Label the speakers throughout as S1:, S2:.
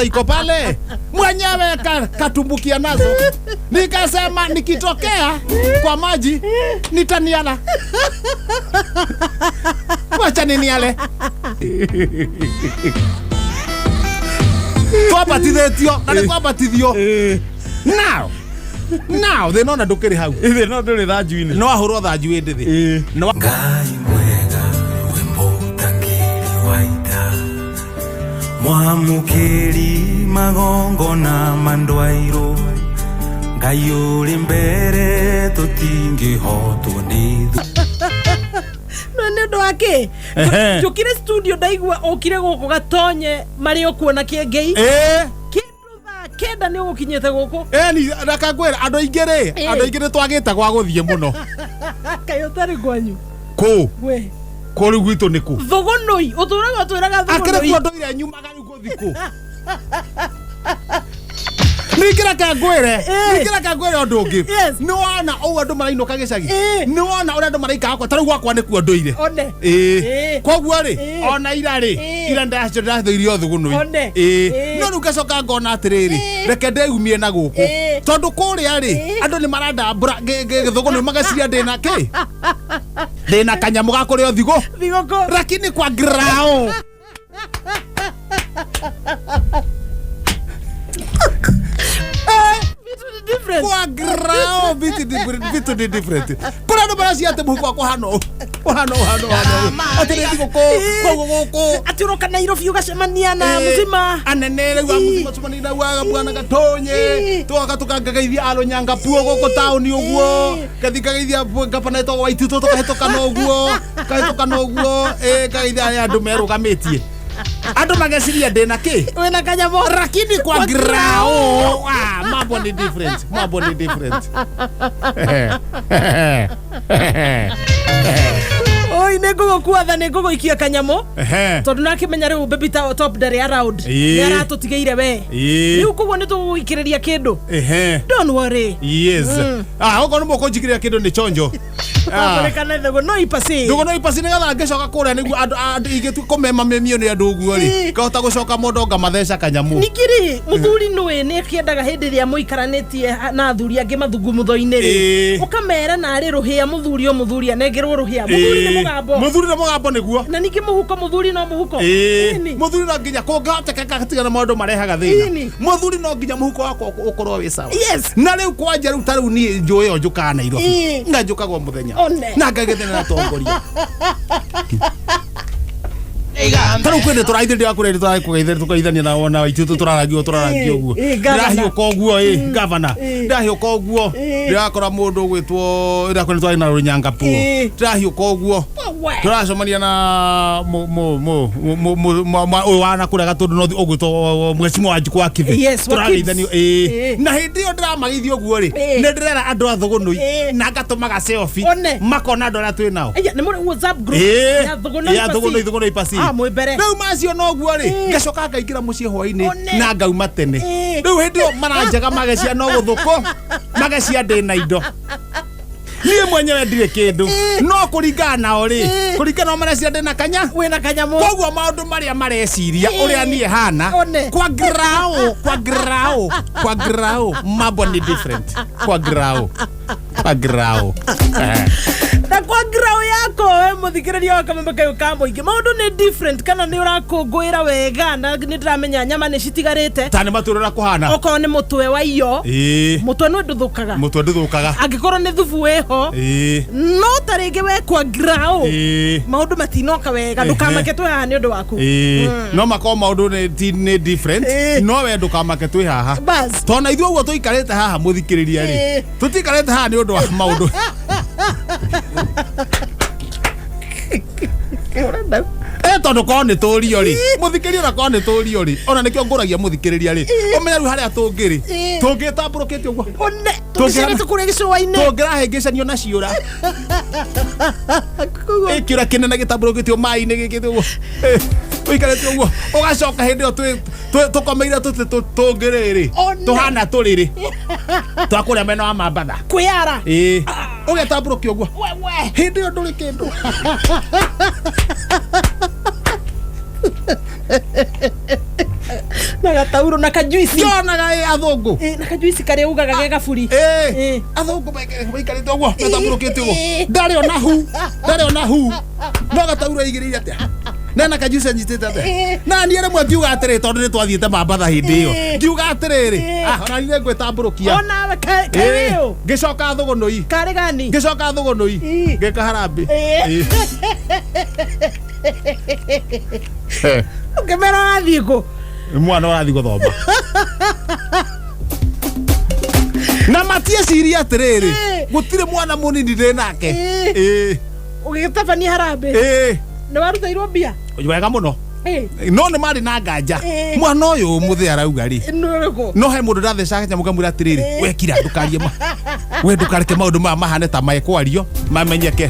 S1: Iko pale mwenyewe katumbukia nazo, nikasema nikitokea kwa maji nitaniala, wacha niniale. Twabatithĩtio na nĩ twabatithio now now thĩna ona ndũkĩrĩ hau.
S2: Thĩna ndũrĩ thanju-inĩ.
S1: No ahũrwo thanju ĩndĩ thĩ. No.
S3: Ngai mwega wĩ mũtangĩri wa ita, mwamũkĩri magongona mandwairũ, Ngai ũrĩ mbere tũtingĩhotwo nĩ thũ.
S4: No nĩ ũndũ wa kĩ? Njũkire studio ndaigua ũkire gũkũ gatonye marĩ ũkuona kĩengei. Kĩndũ thaa 9 nĩ ũgũkinyĩte gũkũ.
S1: Eni reke ngwĩre andũ aingĩ rĩ, andũ aingĩ nĩ twagĩte gwa gũthiĩ mũno.
S4: Kaĩ ũtarĩ kwanyu?
S1: Kũ?
S4: We.
S1: Kũ rĩu gwitũ nĩ kũ?
S4: Thũgũnũi ũtũraga ũtwĩraga
S1: akĩrĩ
S4: thũgũnũi.
S1: kuo ndũire nyumaga, rĩu ngũthiĩ kũ? Ningĩ reke ngwĩre, ningĩ reke ngwĩre ũndũ ũngĩ. Nĩ wona ũguo andũ marainũka gĩcagi, nĩ wona ũrĩa andũ maraikara gwakwa, ta rĩu gwakwa nĩkuo ndũire.
S4: One.
S1: Ĩĩ, koguo rĩ, ona ira rĩ, ira ndĩrathũirio thũgũnũi.
S4: One.
S1: Ĩĩ, no rĩu ngacoka ngona atĩrĩrĩ, reke ndĩumie na gũkũ, tondũ kũrĩa rĩ, andũ nĩ marandambũra gĩthũgũnũi magaciria ndĩna kĩ, ndĩna kanyamũ ga kũrĩa thigũ.
S4: Thigũkũ.
S1: Lakini kwa grao
S4: Vitu ni different.
S1: Kwa grao vitu ni different. Kũrĩa andũ maracia atĩ mũhuko wakwa ũhana ũũ, ũhana ũũ, ũhana ũũ, ũhana ũũ, atĩ nĩ thigũkũ, koguo gũkũ
S4: atĩ ũroka Nairobi ũgacemania na mũcima.
S1: Anene rĩu a mũcima cemania na waga bwana gatonye. Tũgoka tũkangageithia arũnyanga puo gũkũ taũni ũguo, ngathi ngageithia ngabana ĩtagwo Waititũ, tũkahĩtũkana ũguo, kahĩtũkana ũguo, ngageithia arĩa andũ merũgamĩtie, andũ mageciria ndĩna kĩ.
S4: Wĩna kanyamũ.
S1: Lakini kwa grao, ah, mambo ni different, mambo ni different.
S4: Oi, nĩ ngũgũkuatha, nĩ ngũgũikia kanyamũ, tondũ nakĩmenya rĩu baby top ndarĩ around. Nĩ aratũtigĩire we. Rĩu koguo nĩ tũgũgũikĩrĩria kĩndũ. Don't worry.
S1: Yes, ah, okorwo nĩ mũkũnjikĩrĩra kĩndũ nĩ chonjo. Ah.
S4: Twambũrĩkane thũgũ no ipasi.
S1: Ndũgũ no ipasi, nĩgetha ngĩcoka kũrĩa nĩguo andũ ingĩtua kũmema memio nĩ andũ ũguo rĩ, ngahota gũcoka mũndũ ngamatheca kanyamũ.
S4: Ningĩ rĩ, mũthuri nũĩ nĩ akĩendaga hĩndĩ ĩrĩa mũikaranĩtie na athuri angĩ mathungumutho-inĩ rĩ, ũkamera narĩ rũhĩa mũthuri, o mũthuri anengerwo rũhĩa, mũthuri nĩ mũgambo.
S1: Mũthuri nĩ mũgambo nĩguo.
S4: Na ningĩ mũhuko, mũthuri no mũhuko. Ĩni.
S1: Mũthuri no nginya kũngĩhotekeka tigana maũndũ marehaga thĩna. Mũthuri no nginya mũhuko wakwa ũkorwo wĩ sawa. Na rĩu kwanja rĩu ta rĩu niĩ njũĩ ĩyo njũkaga Nairobi, nga njũkaga o mũthenya.
S4: One.
S1: Na ngagethana na tongoria ta rĩu kwĩndĩ tũraithĩ ndĩrakũrĩa tũrageithania tũkageithania na ona ithuĩ tũrarangio tũrarangio ũguo.
S4: Gavana.
S1: Ndĩrahiũka ũguo, gavana, ndĩrahiũka ũguo, ndĩrakora mũndũ ũgwĩtwo ndĩrakora twarĩ na rũnyanga puo. Ndĩrahiũka ũguo,
S4: We.
S1: tũracemania na ũyũ wa nakũrĩa gatũndũ no ũgwĩtwo mwecimu wa Njukũ wa Kibe.
S4: Yes, wa
S1: tũrageithanio.
S4: Kibs.
S1: Na hĩndĩ ĩyo ndĩramageithia ũguo rĩ, nĩ ndĩrera andũ a thũgũnũi na ngatũmaga selfie.
S4: One.
S1: Makona andũ arĩa twĩ nao.
S4: Aya, nĩ mũrĩ WhatsApp group ya thũgũnũ
S1: ya
S4: ipasi.
S1: thũgũnũi, thũgũnũi ipasi.
S4: Ah, mwĩ mbere.
S1: Rĩu macio noguo rĩ, ngacoka ngaingĩra mũciĩ hwainĩ
S4: One.
S1: na ngauma tene. Rĩu hĩndĩ ĩyo maranjaga magecia no gũthũkũ magecia ndĩ na indo, niĩ mwenyewe ndirĩ kĩndũ, no kũringana nao rĩ, kũringana nao marecia ndĩ na kanya.
S4: Wĩna kanyamũ.
S1: Koguo maũndũ marĩa mareciria ũrĩa niĩ hana.
S4: One.
S1: Kwa grao, kwa grao, kwa grao mambo ni different, kwa grao, kwa grao.
S4: Na kwa grau yako we mũthikĩrĩria wa kameme kayũ ka mũingĩ, maũndũ nĩ different, kana nĩ ũrakũngũĩra wega na nĩ ndĩramenya nyama nĩ citigarĩte.
S1: Ta nĩ matũrĩra kũhana.
S4: Okorwo nĩ mũtwe wa iyo, mũtwe nĩ ndũthũkaga.
S1: Mũtwe ndũthũkaga.
S4: Angĩkorwo nĩ thubu wĩho. No ta rĩngĩ we kwa grau maũndũ matinoka wega, ndũkamake, twĩ haha nĩ ũndũ waku.
S1: Ĩĩ, no makorwo maũndũ nĩ nĩ different, no we ndũkamake, twĩ haha.
S4: Bas.
S1: Tondũ ithuĩ ũguo tũikarĩte haha, mũthikĩrĩria rĩ, tũtiikarĩte haha nĩ ũndũ wa maũndũ. Tondũ korwo nĩ tũrio rĩ, mũthikĩrĩria, ona korwo nĩ tũrio rĩ, ona nĩkĩo ngũragia mũthikĩrĩria rĩ, ũmenye rĩu harĩa tũngĩrĩ, tũngĩtambũrũkĩte ũguo.
S4: One, tũngĩcerete kũrĩa gĩcũa-inĩ.
S1: Tũngĩrahĩngĩcanio na ciũra. Kĩũra kĩnene gĩtambũrũkĩtio maĩ-inĩ gĩkĩte ũguo. Ũikarĩte ũguo ũgacoka hĩndĩ ĩyo tũkomeire tũtĩ tũngĩrĩrĩ.
S4: One.
S1: Tũhana tũrĩrĩ twakũrĩa mwena wa Mambatha.
S4: Kwĩyara.
S1: Ĩĩ, ũgetambũrũkia ũguo.
S4: Wewe.
S1: Hĩndĩ ĩyo ndũrĩ kĩndũ.
S4: Na gatauro na kajuici.
S1: Ngĩonaga ĩ athũngũ.
S4: Na kajuici karĩa ugaga ge gaburi.
S1: Athũngũ maikarĩte ũguo metambũrũkĩte ũguo, ndarĩ ona hu, ndarĩ ona hu, no gatauro aigĩrĩire atĩa nena kajuici anyitĩte atĩa. Na niĩ rĩmwe ngiuga atĩrĩ, tondũ nĩ twathiĩte Mambatha hĩndĩ ĩyo, ngiuga atĩrĩrĩ, ah, ona niĩ ngwĩtambũrũkia.
S4: Onawe karĩ ũ?
S1: Ngĩcoka thũgũnũi.
S4: Karĩ gani?
S1: Ngĩcoka thũgũnũi. Ngĩka harambĩ.
S4: Ũkĩmera ũrathiĩ kũ?
S1: Mwana ũrathiĩ gũthoma na matieciria atĩrĩrĩ, gũtirĩ mwana mũnini ndĩ nake.
S4: Ũgĩtabania harambĩ. Nĩ warutĩirwo mbia?
S1: Wega mũno. No nĩ marĩ na nganja, mwana ũyũ mũthĩ arauga rĩ,
S4: Nĩ ũrĩkũ?
S1: No he mũndũ ndathecaga kanyamũ ngamwĩra atĩrĩrĩ, wekira ndũkarie ma we, ndũkareke maũndũ maya mahane ta mekwario mamenyeke.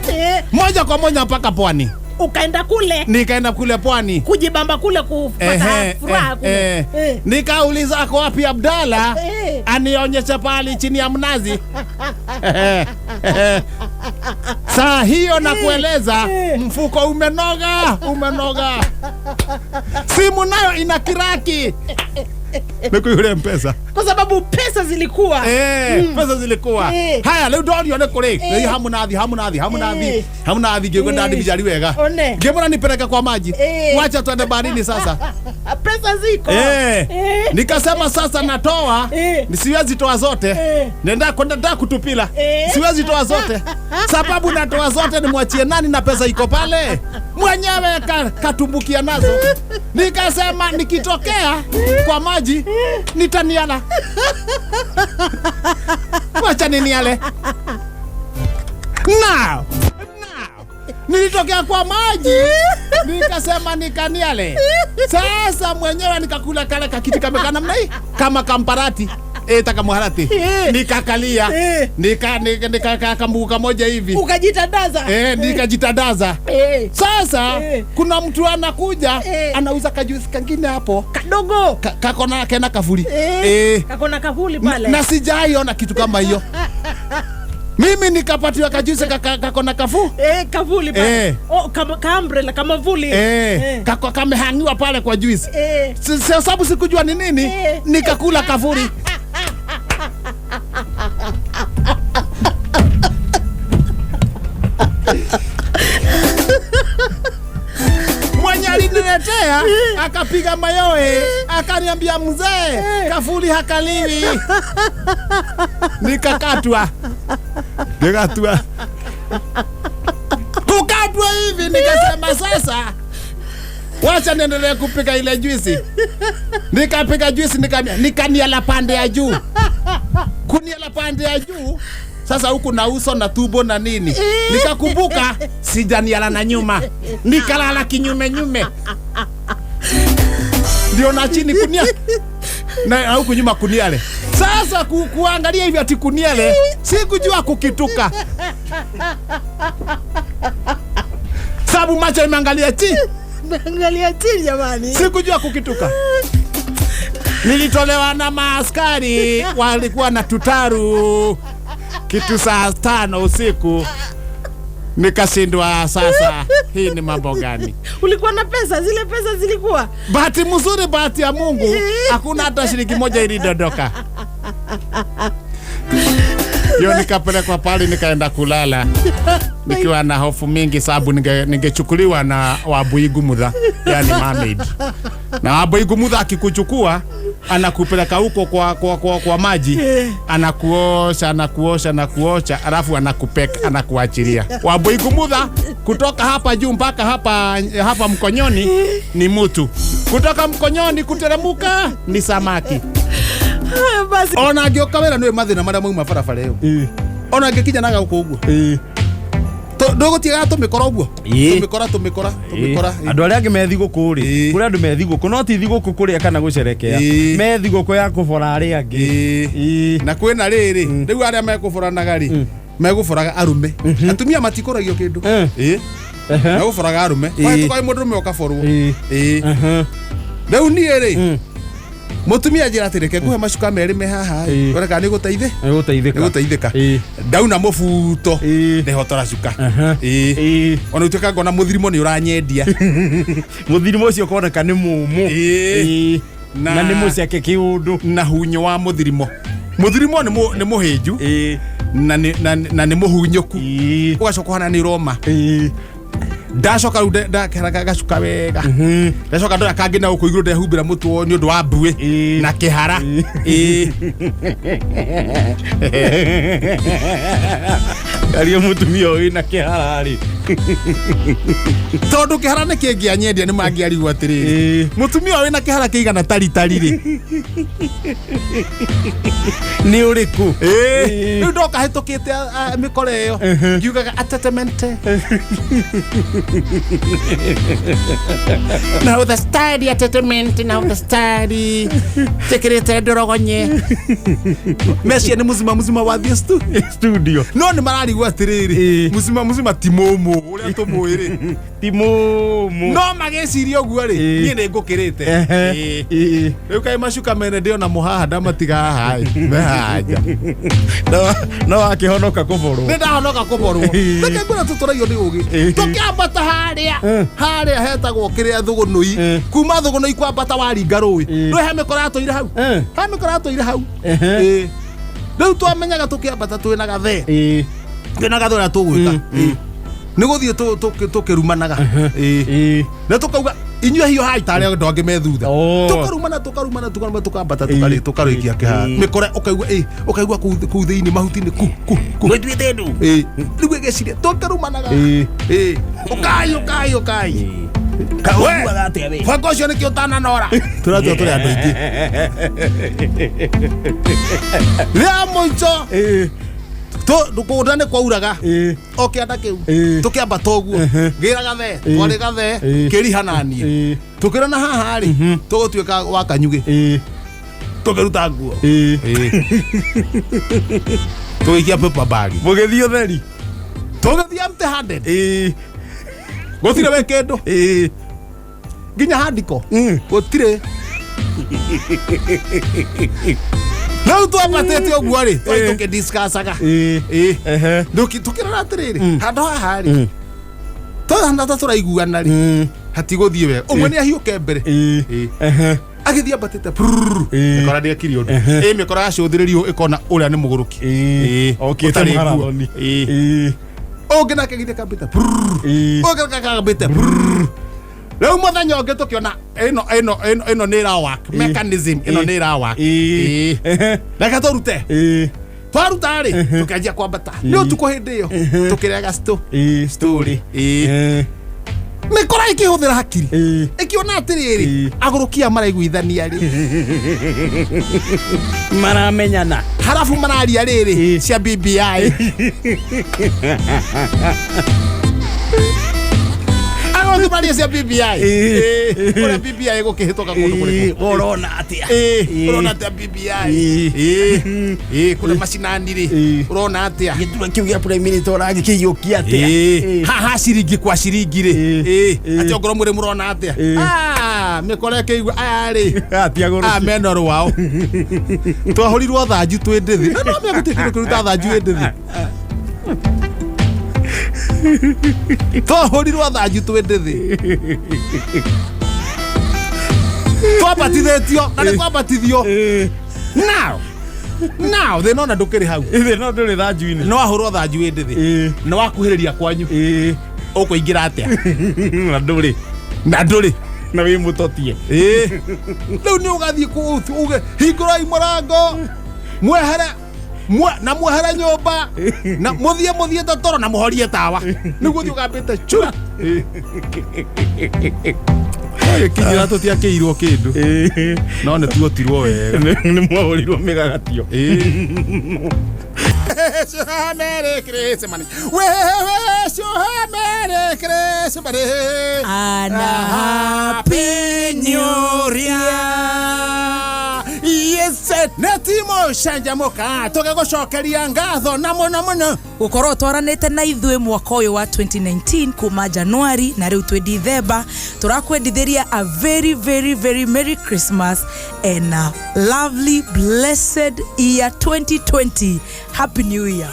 S1: Moja kwa moja mpaka pwani.
S4: Ukaenda kule.
S1: Nikaenda kule pwani.
S4: Kujibamba kule, kupata furaha kule.
S1: Nikauliza ako wapi Abdala, anionyeshe pali chini ya mnazi. Saa hiyo nakueleza, mfuko umenoga, umenoga, simu nayo ina kiraki nikuihũre mpesa.
S4: Kwa sababu pesa zilikuwa.
S1: Pesa zilikuwa. Haya, rĩu ndorio nĩ kũrĩ rĩu hamunathi hamunathi hamunathi hamunathi, ngĩigua ndandibijari wega.
S4: One.
S1: Ngĩmwĩra nipeleke kwa maji. Wacha twende baharini sasa.
S4: Pesa ziko.
S1: Nikasema sasa natoa, siwezi toa zote. Nenda kwenda nda kutupila. Siwezi toa zote, sababu natoa zote nimwachie nani na pesa iko pale mwenyewe katumbukia nazo. Nikasema nikitokea kwa maji nitaniala, wacha niniale. Now, now nilitokea kwa maji nikasema nikaniale sasa mwenyewe, nikakula kale kakiti kamekaa namna hii kama kamparati takamwarati. Nikakalia, nika kambuku kamoja hivi.
S4: Ukajitandaza.
S1: Nikajitandaza. Sasa kuna mtu anakuja, anauza kajuisi kangine hapo.
S4: Kadogo.
S1: Kako na kena kavuli.
S4: Kako na kavuli pale.
S1: Na sijaiona kitu kama hiyo. Mimi nikapatiwa kajuisi kako na kafu
S4: Kavuli pale. Oh, kama ka umbrella, kama vuli.
S1: Kako kamehangiwa pale kwa juisi. Sababu sikujua ni nini, nikakula kavuli. Mwenye aliniletea akapiga mayowe, akaniambia, "Mzee, kavuli hakaliwi." Nikakatwa, nikatwa, kukatwa hivi, nikasema sasa wacha niendelee kupika ile juisi. Nikapika juisi, nikaniala pande ya juu, kuniala pande ya juu sasa huku na uso na tumbo na nini, nikakumbuka sijaniala na nyuma, nikalala kinyume nyume, ndio na chini kunia na huku nyuma kuniale. Sasa kuangalia hivi ati kuniale, sikujua kukituka sababu macho imeangalia chini.
S4: Angalia chini jamani.
S1: Sikujua kukituka. Nilitolewa na maaskari walikuwa na tutaru kitu saa 5 usiku, nikashindwa sasa hii ni mambo gani?
S4: Ulikuwa na pesa, zile pesa zilikuwa.
S1: Bahati mzuri, bahati ya Mungu, hakuna hata shilingi moja ilidondoka. Yo nikapelekwa pale, nikaenda kulala nikiwa na hofu mingi, sababu ningechukuliwa na Wabuigu Mudha, yani mermaid. Na Wabuigu Mudha akikuchukua anakupeleka huko kwa maji, anakuosha, anakuosha, anakuosha, alafu anakupeka, anakuachilia. Wabuigu Mudha kutoka hapa juu mpaka hapa mkonyoni ni mutu, kutoka mkonyoni kuteremuka ni samaki.
S4: Haya basi.
S1: Ona angĩũka wĩra nĩũĩ mathĩna marĩa mauma barabara ĩyo, ona angĩkinya naga gũkũ ũguo ndũgũtigaga tũmĩkora ũguo. Tũmĩkora, tũmĩkora, tũmĩkora.
S2: Andũ arĩa angĩ me thigũkũ rĩ, kũrĩ andũ me thigũkũ, no ti thigũkũ kũrĩa kana gũcerekea, me thigũkũ ya kũbora arĩa angĩ.
S1: Na kwĩna rĩrĩ, rĩu arĩa mekũboranaga rĩ, megũboraga arũme, atumia matikũragio kĩndũ. Megũboraga arũme. Wahĩtũka wĩ mũndũrũme ũkaborwo. Rĩu niĩ rĩ, mũtumia njĩra atĩ reke nguhe macuka merĩ me haha, ĩ ũreka nĩ gũteithĩ
S2: Nĩ gũteithĩka.
S1: Nĩ gũteithĩka. Ndauna mũbuto, nĩhotora cuka. Ona ũtuĩka ngona mũthirimo nĩ ũranyendia.
S2: Mũthirimo ũcio ũkoneka nĩ mũmũ. Na nĩ mũceke kĩũndũ.
S1: Na hunyo wa mũthirimo. Mũthirimo nĩ mũhĩnju na nĩ mũhunyũku. Ũgacoka ũhana nĩ ũroma. Ndacoka rĩu ndakera gacuka wega. Ndacoka ndoya kangĩ na gũkũ igũrũ ndehumbĩra mũtwe nĩ ũndũ wa mbuĩ na kĩhara. Ĩĩ.
S2: Aria mũtumia ũyũ wĩna kĩhara rĩ.
S1: Tondũ kĩhara nĩ kĩngĩanyendia nĩ mangĩarigwo atĩrĩrĩ. Mũtumia ũyũ wĩna kĩhara kĩigana taritari rĩ.
S2: Nĩ ũrĩkũ?
S1: Ĩĩ. Rĩu ndoka hĩtũkĩte mĩkora ĩyo ngiugaga atetemente. Now the study atetemente, now the study njĩkĩrĩte ndorogonye. Meciria nĩ mũcima mũcima wathiĩ
S2: Studio.
S1: No nĩ mararigwo atĩrĩrĩ, mũcima mũcima ti mũmũ ũrĩa tũmũĩ rĩ.
S2: Ti mũmũ.
S1: No magĩciria ũguo rĩ, niĩ nĩ ngũkĩrĩte. Rĩu kaĩ macuka mene ndĩ ona mũhaha ndamatiga haha ĩ, me haha nja.
S2: No wakĩhonoka kũborwo.
S1: Nĩ ndahonoka kũborwo. Reke ngwĩre tũtũragio nĩ ũgĩ. Tũkĩambata harĩa harĩa hetagwo kĩrĩa thũgũnũi. Kuma thũgũnũi kwambata waringa rũĩ. Rũĩ he mĩkora yatũire hau. He mĩkora yatũire hau. Ĩĩ. Rĩu twamenyaga tũkĩambata twĩna gathee. Twĩna gathee ũrĩa tũgwĩka. Ĩĩ. Nĩ gũthiĩ tũkĩrumanaga. Ĩĩ. Na tũkauga inyuĩ hiũ hai tarĩ andũ angĩ me thutha. Tũkarumana tũkarumana tũkarumana tũkambata tũkarĩkia kĩharo. Mĩkora ũkaigua ĩ ũkaigua kũu thĩinĩ mahuti-inĩ ku ku ku.
S2: Mwĩtuĩte ndu.
S1: Ĩĩ. Rĩu ĩgeciria tũkĩrumanaga. Ĩĩ. Ũkai ũkai ũkai.
S2: Ũiguaga atĩa we?
S1: Banga ũcio nĩkĩo ũtananora. Tũratua tũrĩ andũ aingĩ. Rĩa mũico kũnda nĩ kwauraga. O kĩanda kĩu tũkĩambata ũguo gĩra gathee twarĩ gathee kĩriha naniĩ tũkĩrona haha rĩ tũgũtuĩka wa kanyugĩ tũkĩruta nguo tũgĩikia paper bag.
S2: Mũgĩthiĩ ũtheri.
S1: Tũgĩthiĩ empty handed. Gũtirĩ we kĩndũ nginya handiko gũtirĩ. Rĩu twambatĩte ũguo rĩ twarĩ tũkĩdiscussaga. Ĩĩ. Tũkĩrora atĩrĩrĩ handũ haha rĩ twahana ta tũraiguana rĩ hatigũthiĩ wega ũmwe nĩ ahiũke mbere. Ĩĩ. Agĩthiĩ ambatĩte prrrr, mĩkora ndĩekire ũndũ. Ĩ mĩkora yacũthĩrĩrio ĩkona ũrĩa nĩ mũgũrũki. Ĩĩ.
S2: Okĩte
S1: Ũtarĩ nguo.
S2: marathoni.
S1: Ĩĩ. Ũngĩ nake githĩ kambĩte prrrr. Ũngĩ nake kambĩte prrrr. Rĩu mũthenya ũngĩ tũkĩona ĩno ĩno ĩno ĩno nĩ ĩra work mechanism ĩno nĩ ĩra work. Ĩĩ. Reke tũrute. Twaruta rĩ tũkĩanjia kwambata nĩ ũtukũ hĩndĩ ĩyo tũkĩrega
S2: Story.
S1: Ĩĩ. Mĩkora ĩkĩhũthĩra hakiri ĩkĩona atĩrĩrĩ agũrũkia maraiguithania rĩ
S2: Maramenyana.
S1: Harabu mararia rĩrĩ cia BBI agũrũki mararia cia BBI. Ĩĩ. Ũrĩa BBI ĩgũkĩhĩtũka kũndũ kũrĩkũ.
S2: Ũrona atĩa?
S1: Ĩĩ, ũrona atĩa BBI? Ĩĩ. Ĩĩ, kũrĩa macinani rĩ ũrona atĩa?
S2: Gĩturwa kĩu gĩa prime minister ũragĩkĩiyũkia atĩa?
S1: Ĩĩ. Haha ciringi kwa ciringi rĩ.
S2: Ĩĩ.
S1: Ĩĩ. Atĩ ongorwo mwĩrĩ mũrona atĩa? Ah, mĩkora ĩkĩigua aya rĩ
S2: Ti agũrũki.
S1: Ah, mena rwao twahũrirwo thanju twĩ ndĩthĩ na no mĩgũtirĩ kĩndũ kĩruta thanju wĩ ndĩthĩ twahũrirwo thanju twĩ ndĩthĩ twambatithĩtio na nĩ twambatithio now now thĩna ona ndũkĩrĩ hau.
S2: Ĩthĩ no ndũrĩ thanju-inĩ.
S1: No wahũrwo thanju wĩ ndĩthĩ na wakuhĩrĩria kwanyu ũkũingĩra atĩa?
S2: Na ndũrĩ.
S1: Na ndũrĩ.
S2: Na wĩ mũtotie.
S1: Ĩĩ. Rĩu nĩ ũgathiĩ kũu uge hingũrai mũrango mwehere na mwehere nyũmba na mũthiĩ mũthiĩte toro na mũhorie tawa nĩguo thiĩ ũgambĩte cura gĩkinyĩra tũtiakĩirwo kĩndũ no nĩ tuotirwo wega.
S2: Nĩ mwahũrirwo mĩgagatio.
S1: Wish you a Merry Christmas. We wish you a Merry Christmas.
S4: And a Happy New Year.
S1: Yes, nĩ timu canjamũka tũgĩgũcokeria ngatho na mũno mũno
S4: Gũkorwo twaranĩte na ithuĩ mwaka ũyũ wa 2019 kuma Januari na rĩu twĩ Dithemba tũrakwendithĩria a very very very merry Christmas and a lovely blessed year 2020. Happy New Year.